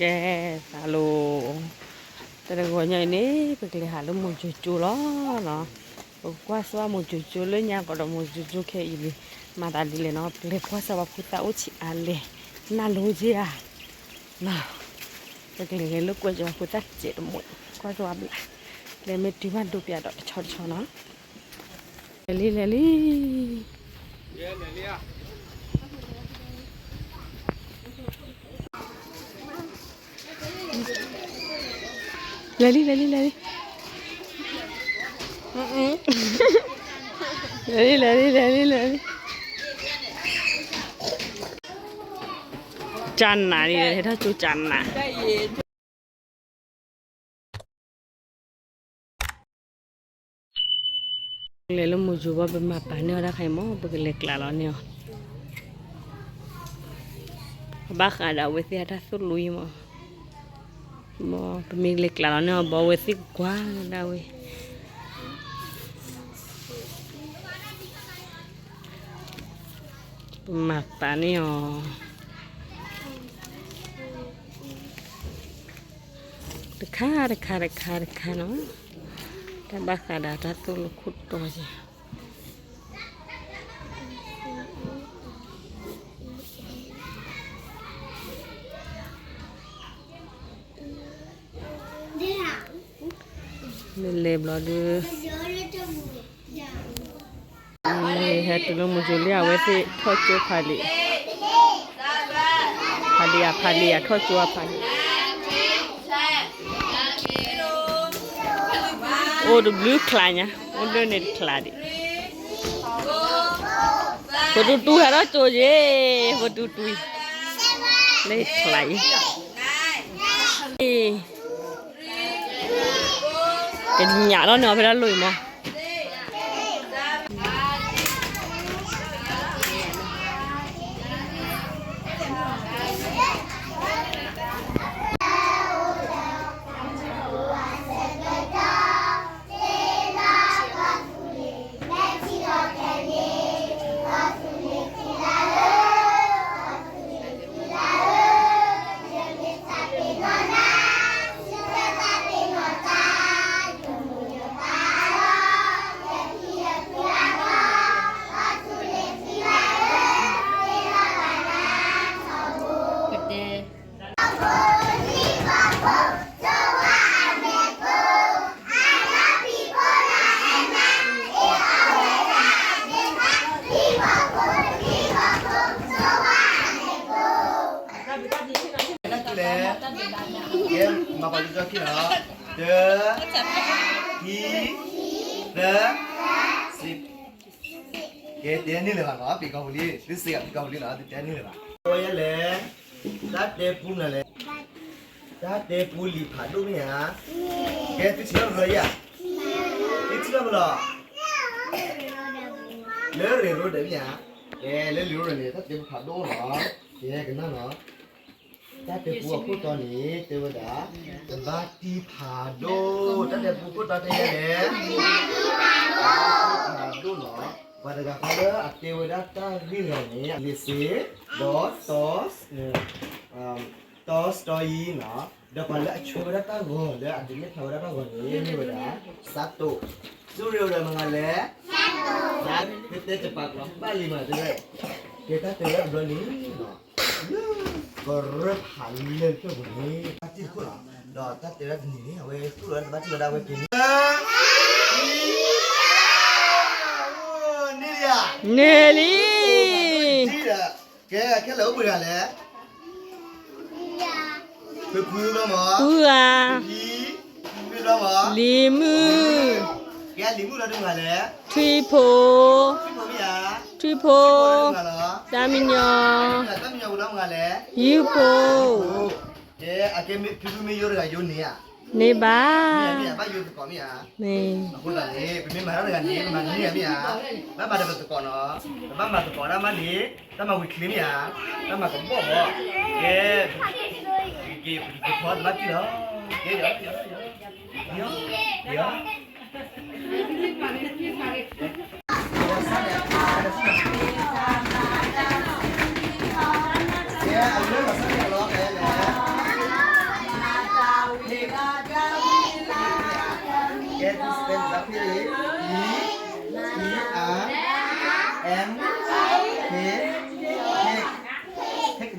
ကဲ, ဟါလီၤ, တၢ်တဂီၤညါအံၤန့ၣ် ပကလဲၤဟးလၢမိၢ်ကၠိကၠိလီၤနီၤ. ပကကွၢ်စၢၤမိၢ်ကၠိကၠိလၢညါကဒီး မိၢ်ကၠိကၠိခဲအံၤန့ၣ် မၤသးဒ်လဲၣ်နီၤ. ပကလဲၤကွၢ်စၢၤပှၤဖိသၣ်အိၣ်ဆံးအါလဲၣ်, နၢ်လိၤက့ဧါနီၤ. ပကလဲၤလၢကွဲးကၠီၤပှၤဖိသၣ်စဲးတမံၤ, ကွၢ်စၢၤဘျး, လဲၤမ့ၢ်တုၤဘၣ်ဒိပၠးဒီးတဆီတဆီနီၤ. လဲၤလံ လဲၤလံ. လဲၤလံ လဲၤလံ လဲၤလံ. လဲၤလံ လဲၤလံ လဲၤလံ လဲၤလံ. ကၠနၤန့ၣ် ဟဲထီၣ်ကၠိကၠနၤ. လဲၤလၢမိၢ်ကၠိဘၣ် ပမၤပာ်န့ၢ်အီၤတၢ်ခါအံၤမး ပကလဲၤကျးလီၤန့ၢ်အီၤ. ဘၣ်ဃးဒီးအဝဲသ့ၣ်အတၢ်သိၣ်လိအံၤမး, ပမ့ၢ်လဲၤကျးလီၤန့ၢ်အီၤ ဘၣ်အဝဲသ့ၣ်ကွၢ်ဒၣ်ဝဲ ပမၤပာ်န့ၢ်အီၤ တခါတခါတခါတခါနီၤ, တၢ်ဘၣ်ဃးဒီးတၢ်သိၣ်လိခိၣ်တီယဲ မ့ၢ်လဲၤဘျီဒုး ဟဲတုၤလၢမိၢ်ကၠိလံ အဝဲသ့ၣ်ထီၣ်ကၠိဖးလံာ်, ဖးလံာ်ဧါ ဖးလံာ်ဧါ ထီၣ်ကၠိအဖးလံာ်, အိၣ်တဘျုးချါညါ အိၣ်ဒၣ်န့ၣ်တချါဒံး, ပတူတူဟဲထီၣ်ကၠိယဲ, ပတူတူ လၢချါအံၤ ကညးလီၤန့ၣ် အဖဲဒၣ်လိၣ်အံၤမး. ကဲ, မၤပှၤကၠီခံလီၤ, တၢ, ခံ, သၢ, စံး, ကဲ, တဲန့ၢ်လၢၤဘၣ်နီၤ, ပ့ၤကီၢ်ပူၤလံ, သုစ့ၢ်ကီးပ့ၤကီၢ်ပူၤလံနီၤ, သုတဲန့ၢ်လၢၤဘၣ်. ကဲလဲၣ်, တၢ်တဲပူမနုၤလဲၣ်, တၢ်တဲပူလံာ်ဖးဒိၣ်မ့ၢ်ဧါ, ကဲသုထံၣ်လီၤရၢယၤ, သုထံၣ်လီၤမလီၤ, လၢရ့ရိဒၢးမ့ၢ်ဧါ, ကဲလၢလံာ်ရိဒၢးန့ၣ် တၢ်တဲပူဖးဒိၣ်နီၤ, ကဲကနၣ်နီၤ တၢ်တဲပူအခိၣ်တီန့ၣ် တဲဝဲဒၣ် တဘၣ်တံၢ်ဖးဒိၣ်, တၢ်တဲပူခိၣ်တီတဲယဲလဲၣ်, တဘၣ်တံၢ်ဖးဒိၣ်နီၤ, ပှၤတဂၤဃီလၢအတဲဝဲဒၣ်တၢ်ဂ့ၢ်ဂီၤန့ၣ် လံာ်စ့, ဒီး တီ, တီစတီယံနီၤ, ဒီးပှၤလၢအဆိဝဲဒၣ်တၢ်ဂီၤလၢအဒုးနဲၣ်ဖျါဝဲဒၣ်တၢ်ဂီၤန့ၣ် မ့ၢ်ဝဲဒၣ် စးတိ, စူရ့ဝဲဒၣ်မနုၤလဲၣ်, စးတိ, တဲတပာ်ကျီၤဘၣ်လံမးတဲဝဲ, ကဲတၢ်တဲဝဲဒၣ်တဘျီန့ၣ် ကရၢဖးလၢဖျၢၣ်ပူၤန့ၣ် တၢ်တံၢ်တခိၣ်လီၤ, ဒီးတၢ်တဲဝဲဒၣ်တနံၤန့ၣ် အဝဲသူၣ်လီၤတဘၣ်တံၢ်လီၤဒၣ်ဝဲက့ၤန့ၣ်, န့ၢ်လံ, ကဲခဲလၢာ်အိၣ်ပှဲၤဂၤလဲၣ်, ဖုဖုဘၣ်မး, ဖုဂၤ, ဖုဖုဘၣ်မး, လံၤမုၣ်, ကဲလံၤမုၣ်လီၤဒ်မနုၤလဲၣ်, ထွံၣ်ဖိ, ထွံၣ်ဖိမ့ၢ်ဧါ, ထွံၣ်ဖိ, တၢ်မံညီ, တၢ်မံညီဝံၤလီၤမနုၤလဲၣ်, ယုၢ်ဖိ, ကဲအကဲဖုဖုမ့ၢ်ယိတဂၤယိန့ၣ်ဧါ, န့ၢ်ဘၣ်, မ့ၢ်ဘၣ်ယိသကိးမ့ၢ်ဧါ, မ့ၢ်, အဃိသတးန့ၣ် ပမ့ၢ်မၤတၢ်တဂၤန့ၣ် ပမၤန့ၢ်မ့ၢ်ဧါ, ဘၣ်မၤဒီးပသကိးနီၤ, ပဘၣ်မၤသကိးဒၣ်မးန့ၣ်, တၢ်မၤဝံၤချ့မ့ၢ်ဧါ, တၢ်မၤကဘီၣ်ဘီ, ကဲ, ကဲ, ကဲ, ကဲ, ကဲ, ကဲ, ကဲ, ကဲ,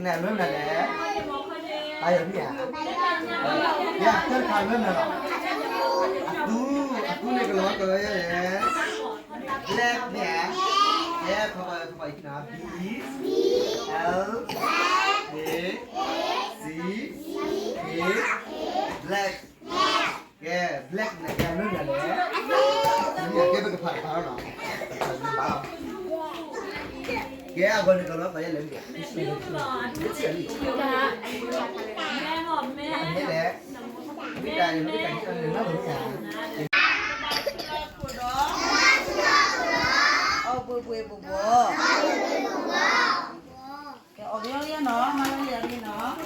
နၤလၢနၤလဲၣ်, အယမံၤဧါ, ယတၢ်တခါလၢနၤလီၤ, အသူ, အသူန့ၣ်ကလီကလီယဲလဲၣ်, black မ့ၢ်ဧါ, ယဲ ဖီဖီဖီဖီ B, L, A, C, K, black. ကဲ black န့ၣ် ကဲမနုၤလဲၣ်, ကဲပကဖးတဖးလီၤနီၤ, ကဲအဂီၢ်န့ၣ်ကလီကလီယဲလဲၣ်, မ့ၢ်လဲၣ်, မ့ၢ်တၢ်န့ၣ် မ့ၢ်တၢ်န့ၣ် အီၣ်ဘှ့ဘှ့ဘှီဘှီ, ကဲအီၣ်ကလီယဲနီၤ, မၤလီၤယဲနီၤ,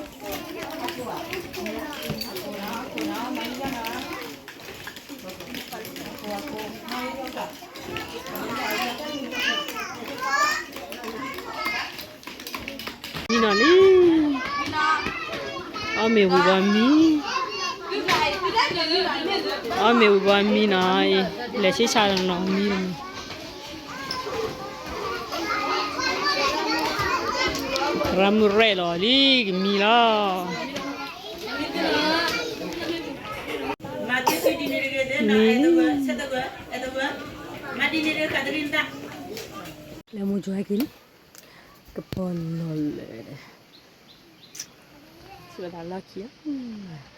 မံနီၤလံ, အီၣ်မ့ၤဝံၤဘၣ်မံ, အီၣ်မ့ၤဝံၤဘၣ်မံနီၤ, လဲၤဆ့ဆါနီၤမံ, ရၤမုၢ်ရဲၣ်လီၤလံ ကမံလီၤ. မၤတံၢ်တံၢ်ဒ်န့ၣ်တဂ့ၤ, မ့ၢ်, မၤဒ်န့ၣ်တဂ့ၤ, ခးတရံးနတၢ်, လဲၤမူကၠီဟဲက့ၤလံ, ကပီၤလီၤလၢာ်, စံးဝဲဒၣ်လီၢ်ခံ,